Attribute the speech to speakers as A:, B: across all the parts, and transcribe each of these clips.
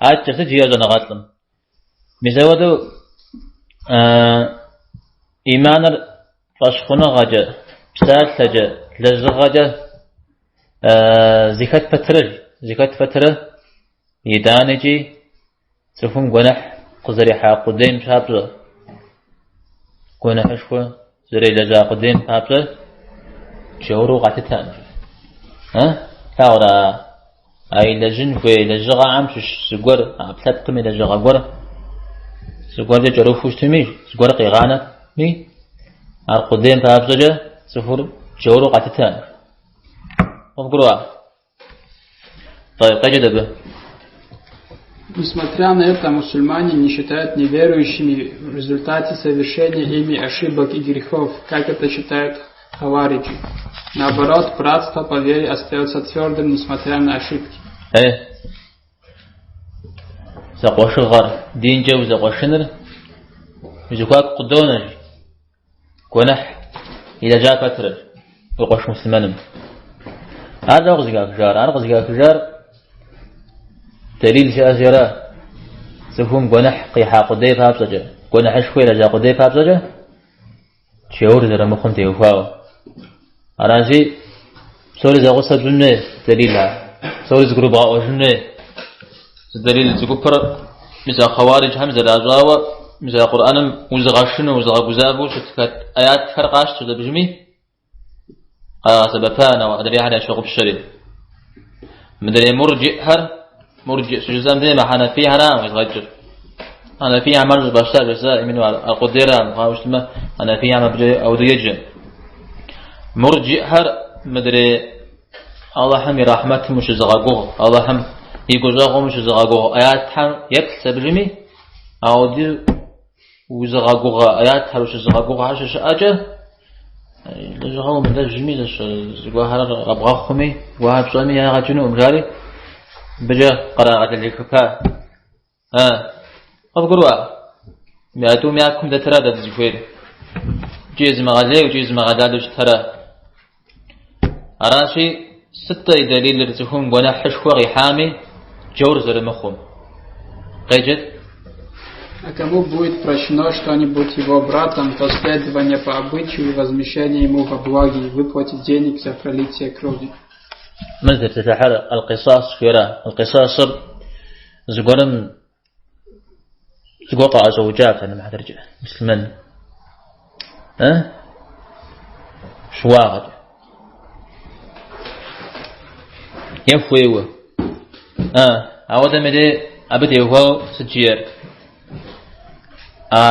A: Адэкӏэ сыт жиӏэ щӏэныгъэлӏым? Мис ауэдэу иманыр фӏэщхъуныгъэкӏэ, псалъэкӏэ, лэжьыгъэкӏэ зыхэт пэтрэ, зыхэт пэтрэ, итӏанэкӏи цӏыхум гуэныхь къызэрихьа къудейм папщӏэ, гуэныхьышхуэ зэрилэжьа къудейм папщӏэ джауру къалъытэкъым. Лъагъурэ а илэжьын хуей лэжьыгъэхэм щыщ зыгуэр, ӏэпкълъэпкъым и лэжьыгъэ гуэр зыгуэркӏэ кӏэрыхуу щытми, зыгуэр къигъанэми, ар къудейм папщӏэкӏэ цӏыхур джауру къалъытэкъым. Къывгурыӏуа? Къеджэт абы.
B: Несмотря на это, мусульмане не считают неверующими в результате совершения ими ошибок и грехов, как это считают хавариджи. Наоборот, братство по вере остается твердым, несмотря на ошибки.
A: Зэкъуэшыгъэр, динкӏэ узэкъуэшыныр уи зэхуаку къыдонэ, гуэныхь илэжьа пэтрэ уи къуэш муслъымэным. Ар дауэ къызыхахыжар? Ар къызыхахыжар дэлил щыӏэщи ара. Цӏыхум гуэныхь къихьа къудей папщӏэкӏэ, гуэныхьышхуэ илэжьа къудей папщӏэкӏэ, джаур зэрымыхъум теухуауэ. Аращи, псори зэгъусэ пщӏын хуей дэлилхэр, псори зыгурыбгъэӏуэжын хуей. Зы дэлил зы гупыр мис а хъэуариджхэм зэращӏауэ, мис а Къурӏэным узыгъэшынэу, узыгъэгузавэу щыт хэт аятхэр къащтэу зэбжми, къагъэсэбэпа ауэ адрейхэр ящогъупщэри. Мыдрей мурджиӏхэр, мурджиӏ щыжысӏэм дей мы хьэнэфийхэракъым къизгъэкӏыр. Хьэнэфийхэм ар щӏыфӏаща жысӏа, именно аркъудейракъым, ауэ щытмэ, хьэнэфийхэм абыкӏэ ауэдэу еджэ. Мурджиӏхэр мыдрей Аллахьым и рахьмэтым ущызыгъэгугъ, Аллахьым и гущӏэгъум ущызыгъэгугъ аятхэм еплъ абыжми, ауэдэу узыгъэгугъэ аятхэр ущызыгъэгугъхэр щыщыӏэкӏэ, лэжьыгъэ умылэжьми, зыгуэрхэр къэбгъэхъуми, зыгуэрхэр пщӏэми ягъэ кӏынукъым, жари, мыбыкӏэ кърагъэлэлэхыпа. Къывгурыӏуа? А тӏум я кум дэтыра дэ дызыхуейр. Икӏи езымыгъэлейуэ, икӏи езымыгъэдалэу щытара. Аращи, сыт-тӏэ и дэлилыр цӏыхум гуэныхьышхуэ къихьами, джаур зэрымыхъум? Къеджэт.
B: А кому будет прощено что-нибудь его братом, то следование по обычаю и возмещение ему во благе и выплате денег за пролитие крови.
A: Мыр зытепсэлъыхьыр аль-Къисас жиӏэра. Аль-Къисасыр зыгуэрым зыгуэр къаӏэщӏэукӏа псалъэм хьэтыркӏэ, муслъымэн. Э? Щыуагъэкӏэ. Е хуейуэ. А, ауэдэм и дей абы теухуауэ сыт жиӏэр? А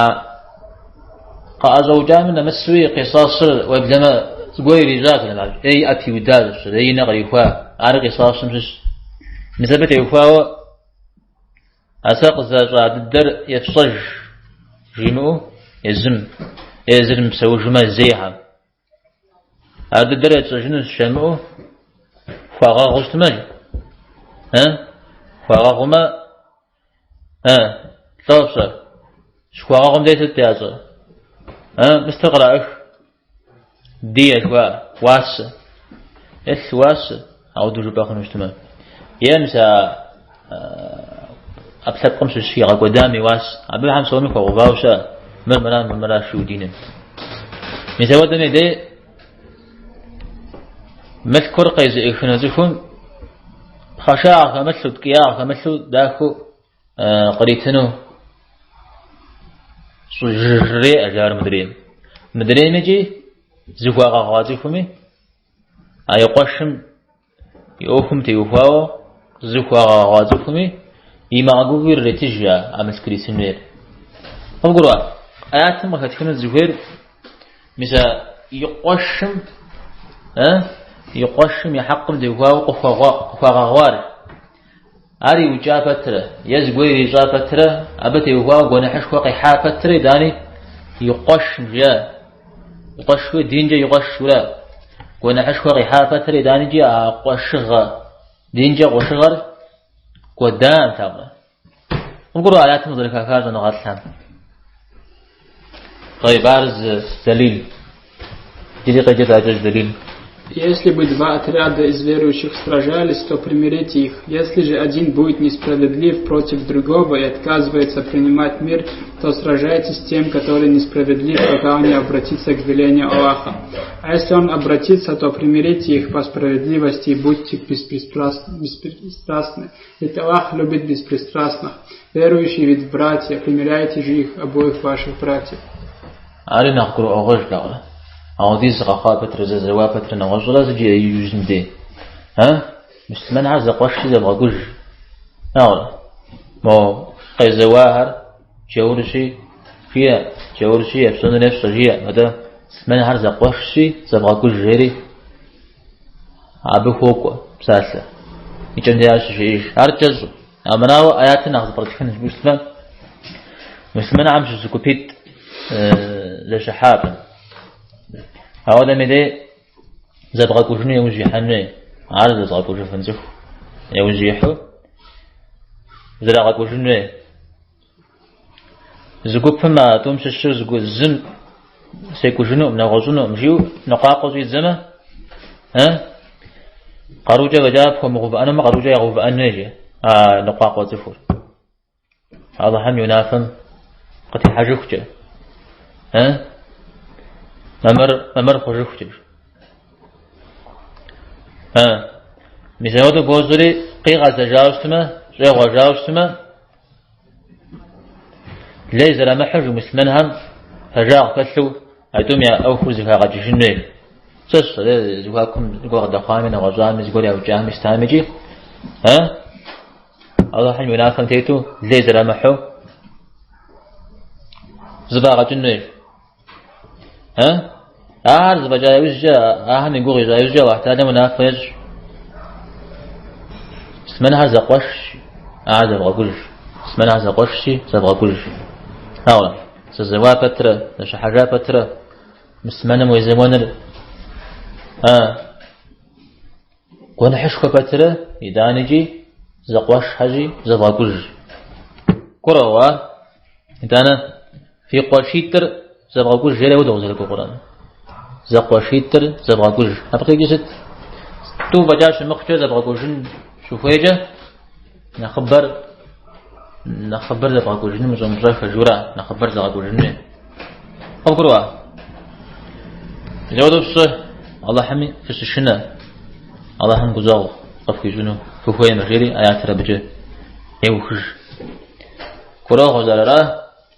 A: къаӏэщӏэукӏами нэмысуи къисасыр уеблэмэ зыгуэр ирищӏащ, е и ӏэ пиудащ, е и нэ кърихуа. Ар къисасым щыщ. Мис абы теухуауэ а сэ къызащӏа дыдэр ефщӏэж жимыӏэу езым, е езыр мыпсэужмэ зейхэм. Ар дыдэр етщӏэжынущ жамыӏэу хуагъэгъуу щытмэ, э? Хуагъэгъумэ, э, лӏо фщӏэр. Щыхуагъэгъум дей сыт ящӏэр? Э, мыстыр къраӏых. Дие жыхуаӏэр, уасэ. Е лъы уасэ, ауэдэу жыпӏэ хъуну щытмэ. Е мис а ӏэпкълъэпкъым щыщ игъэкӏуэдам и уас. Абыхэм псоми хуэгъэувауэ щыӏэ. Мыр мыра, мыр мыра жиӏэу диным. Мис ауэдэм и дей мылъкур къезыӏыхыну цӏыхум пхъашагъ хэмылъу, ткӏиягъ хэмылъу дахэу къритыну жреӏэ жар мыдрейм. Мыдрейм икӏи зыхуагъэгъуа цӏыхуми а и къуэшым и ӏуэхум теухуауэ зыхуагъэгъуа цӏыхуми имыгъэгувэу ирыретыж а мылъкур итын хуейр. Къывгурыӏуа? Аятым къыхэтхыну зыхуейр мис а и къуэшым, и къуэшым и хьэкъым теухуауэ къыхуагъэгъуар. Ар иукӏа пэтрэ, е зыгуэр ирищӏа пэтрэ, абы теухуауэ гуэныхьышхуэ къихьа пэтрэ, итӏани и къуэшым жиӏа, и къуэшуи динкӏэ и къуэшура, гуэныхьышхуэ къихьа пэтрэ, итӏаникӏи а къуэшыгъэ, динкӏэ къуэшыгъэр кӏуэдатэкъым. Къывгурыӏуа аятым къызэрыхахар щӏэныгъэлӏхэм? Тӏэйб, ар зы дэлил. Иджыри къеджэт адэкӏэ зы дэлил.
B: Если бы два отряда из верующих сражались, то примирите их. Если же один будет несправедлив против другого и отказывается принимать мир, то сражайтесь с тем, который несправедлив, пока он не обратится к велению Аллаха. А если он обратится, то примирите их по справедливости и будьте беспристрастны. Ведь Аллах любит беспристрастных. Верующие ведь братья, примиряйте же их обоих ваших братьев.
A: Ари нэхъ гурыӏуэгъуэжтэкъэ? Ауэдиз къэхъуа пэтрэ, зэзэуа пэтрэ нэгъуэщӏрэ зыджи иужьым дей. А? Муслъымэнхэр зэкъуэшщи зэвгъэкӏуж. Нагъуэрэ? Мо къезэуахэр джаурщи, жиӏэ, джаурщи, ефщӏэнур ефщӏэ, жиӏэ. Атӏэ, муслъымэнхэр зэкъуэшщи зэвгъэкӏуж, жери абы хуокӏуэ псалъэ. Икӏэм дей ар щыжиӏэж. Ар кӏэщӏу. Армырауэ аятыр нэхъ зэпкърытхын жыпӏэу щытмэ, муслъымэнхэм щыщ гупитӏ зэщыхьа абы. Ауэдэм и дей зэбгъэкӏужыну яужь ихьэн хуей, ар зэзгъэкӏужыфын цӏыху яужь ихьу зэрагъэкӏужын хуей. Зы гупым а тӏум щыщу зым секӏужынукъым, нэгъуэщӏынукъым, жиӏэу ныкъуакъуэ щӏидзэмэ, къарукӏэ фӏэкӏа пхуэмыгъэувыӏэнумэ, къарукӏэ ягъэувыӏэн хуейщ а ныкъуакъуэ цӏыхур. Алыхьым и унафэм къытехьэжыхукӏэ, мамыр хъужыхукӏэ. Мис апхуэдэу бощӏри, къигъэзэжауэ щытмэ, щӏегъуэжауэ щытмэ, Лей зэрамыхьу жи муслъымэнхэм пэжагъ хэлъу а тӏум я ӏуэхур зэхагъэкӏыжын хуей. Сэ сщӏэрэ зэхуакум зыгуэр къыдэхъуами, нэгъуэщӏами, зыгуэр яукӏами, сытами икӏи, а? Алыхьым и унафэм тету лей зэрамыхьу зэфӏагъэкӏын хуей. А? Ар зэфӏэкӏа иужькӏэ, ахэм и гугъу ищӏа иужькӏэ Алыхь Тэхьэлам унафэ ещӏ. Муслъымэнхэр зэкъуэшщ, ар зэвгъэкӏуж. Муслъымэнхэр зэкъуэшщи, зэвгъэкӏуж. Ауэ, зэзэуа пэтрэ, зэщыхьэжа пэтрэ, муслъымэным уезэуэныр, а, гуэныхьышхуэ пэтрэ, итӏанэкӏи зэкъуэшхэщи, зэвгъэкӏуж. Гурыӏуэгъуэ ар? Итӏанэ фи къуэшитӏыр зэвгъэкӏуж жери апхуэдэу къызэрыкӏуэ Къурӏэным. Зэкъуэшитӏыр зэвгъэкӏуж. Абы къикӏыр сыт? Тӏу фӏэкӏа щымыхъукӏэ зэбгъэкӏужын щыхуейкӏэ, нэхъыбэр нэхъыбэр зэбгъэкӏужыным ущӏэмыпщӏэхэ жура, нэхъыбэр зэгъэкӏужын хуей. Къывгурыӏуа? Апхуэдэу фщӏы, Алыхьми фыщышынэ, Алыхьым гущӏэгъу къыфхуищӏыну фыхуеймэ, жери аятыр абыкӏэ еухыж. Гурыӏуэгъуэщ ар ара?